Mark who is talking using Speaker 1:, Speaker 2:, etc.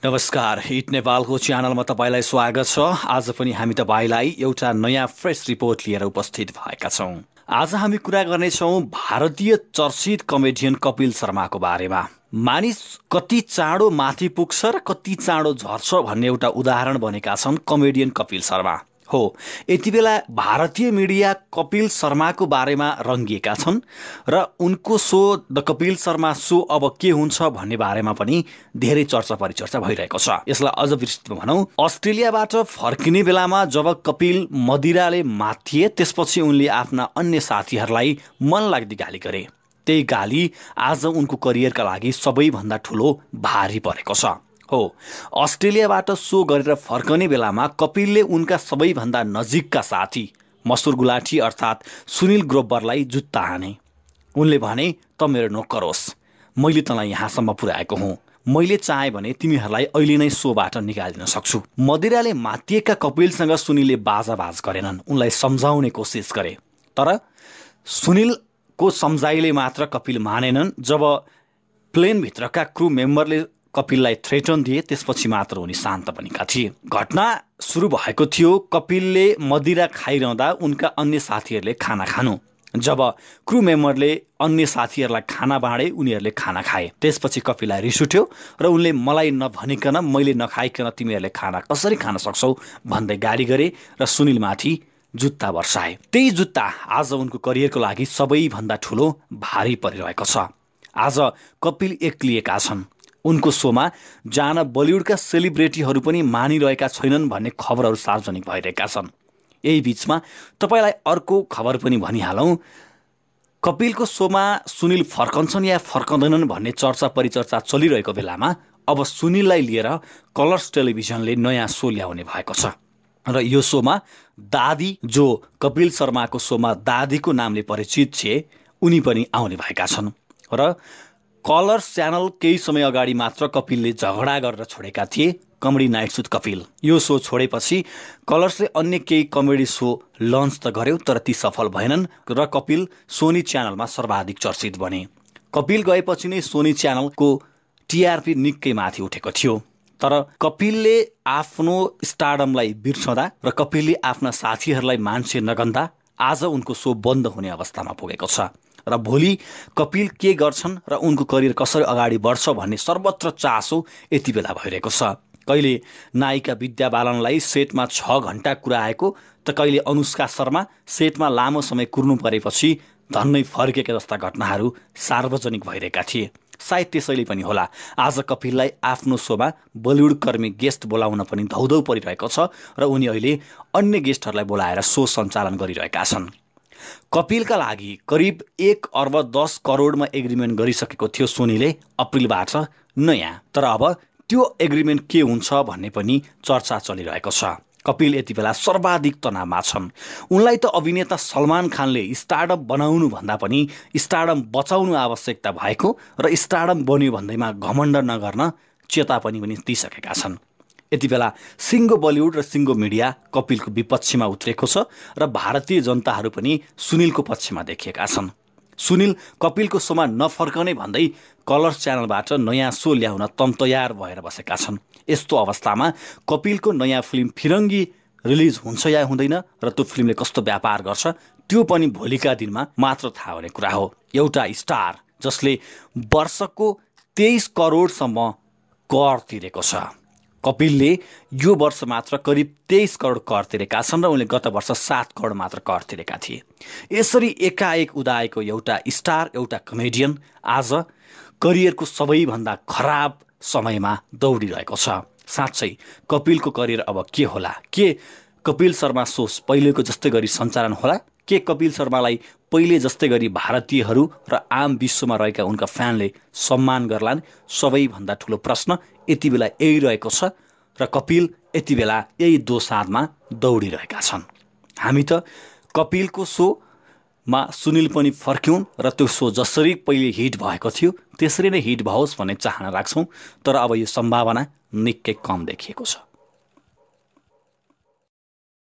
Speaker 1: नमस्कार, हिट नेपालको च्यानलमा तपाईलाई स्वागत छ। आज पनि हामी तपाईलाई एउटा नयाँ फ्रेश रिपोर्ट लिएर उपस्थित भएका छौं। आज हामी कुरा गर्नेछौं भारतीय चर्चित कमेडियन कपिल शर्माको बारेमा। मानिस कति चाँडो माथि पुग्छ र कति चाँडो झर्छ भन्ने एउटा उदाहरण बनेका छन् कमेडियन कपिल शर्मा। हो, यति बेला भारतीय मिडिया कपिल शर्माको बारेमा रङ्गिएका छन् र उनको so the Kapil Sharma so अब के हुन्छ भन्ने बारेमा पनि धेरै चर्चा परिचर्चा भइरहेको छ। यसलाई अझ विस्तृतमा भनौं, अस्ट्रेलियाबाट फर्किने बेलामा जब कपिल मदिराले माथिए त्यसपछि उनले आफ्ना अन्य साथीहरूलाई मनलाग्दी गाली गरे। त्यही गाली आज उनको करियरका लागि सबैभन्दा ठुलो भारी परेको छ। हो, अस्ट्रेलियाबाट सो गरेर फर्कने बेलामा कपिलले उनका सबैभन्दा नजिकका साथी मसुर गुलाटी अर्थात् सुनिल ग्रोवरलाई जुत्ता हाने। उनले भने, त मेरो नोकर होस्, मैले तँलाई यहाँसम्म पुर्याएको हुँ, मैले चाहे भने तिमीहरूलाई अहिले नै सोबाट निकालिदिन सक्छु। मदिराले मातिएका कपिलसँग सुनिलले बाजाबाज गरेनन्, उनलाई सम्झाउने कोसिस गरे। तर सुनिलको सम्झाइले मात्र कपिल मानेनन्। जब प्लेनभित्रका क्रू मेम्बरले कपिललाई थ्रेटन दिए त्यसपछि मात्र उनी शान्त बनेका थिए। घटना सुरु भएको थियो कपिलले मदिरा खाइरहँदा उनका अन्य साथीहरूले खाना खानु। जब क्रू मेम्बरले अन्य साथीहरूलाई खाना बाँडे उनीहरूले खाना खाए। त्यसपछि कपिललाई रिस उठ्यो र उनले मलाई नभनिकन मैले नखाइकन तिमीहरूले खाना कसरी खान सक्छौ भन्दै गाली गरे र सुनिलमाथि जुत्ता वर्षाए। त्यही जुत्ता आज उनको करियरको लागि सबैभन्दा ठुलो भारी परिरहेको छ। आज कपिल एक्लिएका छन्। उनको सोमा जान बलिउडका सेलिब्रेटीहरू पनि मानिरहेका छैनन् भन्ने खबरहरू सार्वजनिक भइरहेका छन्। यही बीचमा तपाईलाई अर्को खबर पनि भनिहालौँ। कपिलको सोमा सुनिल फर्कन्छन् या फर्कँदैनन् भन्ने चर्चा परिचर्चा चलिरहेको बेलामा अब सुनिललाई लिएर कलर्स टेलिभिजनले नयाँ सो ल्याउने भएको छ र यो सोमा दादी, जो कपिल शर्माको सोमा दादीको नामले परिचित थिए, उनी पनि आउने भएका छन्। र कलर्स च्यानल केही समय अगाडि मात्र कपिलले झगडा गरेर छोडेका थिए, कमेडी नाइट्स विथ कपिल। यो सो छोडेपछि कलर्सले अन्य केही कमेडी सो लन्च त गर्यो तर ती सफल भएनन् र कपिल सोनी च्यानलमा सर्वाधिक चर्चित बने। कपिल गएपछि नै सोनी च्यानलको टिआरपी निकै माथि उठेको थियो। तर कपिलले आफ्नो स्टारडमलाई बिर्सँदा र कपिलले आफ्ना साथीहरूलाई मान्छे नगन्दा आज उनको सो बन्द हुने अवस्थामा पुगेको छ र भोलि कपिल के गर्छन् र उनको करियर कसरी अगाडि बढ्छ भन्ने सर्वत्र चासो यति बेला भइरहेको छ। कहिले नायिका विद्या बालनलाई सेटमा 6 घण्टा कुराएको त कहिले अनुष्का शर्मा सेटमा लामो समय कुर्नु परेपछि धन्नै फर्केका जस्ता घटनाहरू सार्वजनिक भइरहेका थिए। सायद त्यसैले पनि होला आज कपिललाई आफ्नो सोमा बलिउड कर्मी गेस्ट बोलाउन पनि धौधौ परिरहेको छ र उनी अहिले अन्य गेस्टहरूलाई बोलाएर सो सञ्चालन गरिरहेका छन्। कपिलका लागि करिब 1 अर्ब 10 करोडमा एग्रिमेन्ट गरिसकेको थियो सोनीले अप्रिलबाट नयाँ। तर अब त्यो एग्रिमेन्ट के हुन्छ भन्ने पनि चर्चा चलिरहेको छ। कपिल यति बेला सर्वाधिक तनावमा छन्। उनलाई त अभिनेता सलमान खानले स्टारडम बनाउनु भन्दा पनि स्टारडम बचाउनु आवश्यकता भएको र स्टारडम बन्यो भन्दैमा घमण्ड नगर्न चेतावनी पनि दिइसकेका छन्। यति बेला सिङ्गो बलिउड र सिङ्गो मिडिया कपिलको विपक्षमा उत्रेको छ र भारतीय जनताहरू पनि सुनिलको पक्षमा देखिएका छन्। सुनिल कपिलको सोमा नफर्कने भन्दै कलर्स च्यानलबाट नयाँ सो ल्याउन तयार भएर बसेका छन्। यस्तो अवस्थामा कपिलको नयाँ फिल्म फिरङ्गी रिलिज हुन्छ या हुँदैन र त्यो फिल्मले कस्तो व्यापार गर्छ त्यो पनि भोलिका दिनमा मात्र थाहा हुने कुरा हो। एउटा स्टार जसले वर्षको 23 करोडसम्म कर तिरेको छ। कपिलले यो वर्ष मात्र करिब 23 करोड कर तिरेका छन् र उनले गत वर्ष 7 करोड मात्र कर तिरेका थिए। यसरी एकाएक उदाएको एउटा स्टार, एउटा कमेडियन आज करियरको सबैभन्दा खराब समयमा दौडिरहेको छ। साँच्चै कपिलको करियर अब के होला? के कपिल शर्मा सो पहिलेको जस्तै गरी सञ्चालन होला? के कपिल शर्मालाई पहिले जस्तै गरी भारतीयहरू र आम विश्वमा रहेका उनका फ्यानले सम्मान गर्लान्? सबैभन्दा ठुलो प्रश्न यति बेला यही रहेको छ र कपिल यति बेला यही दोसाँधमा दौडिरहेका छन्। हामी त कपिलको सोमा सुनिल पनि फर्क्यौँ र त्यो सो जसरी पहिले हिट भएको थियो त्यसरी नै हिट भओस् भन्ने चाहना राख्छौँ। तर अब यो सम्भावना निकै कम देखिएको छ।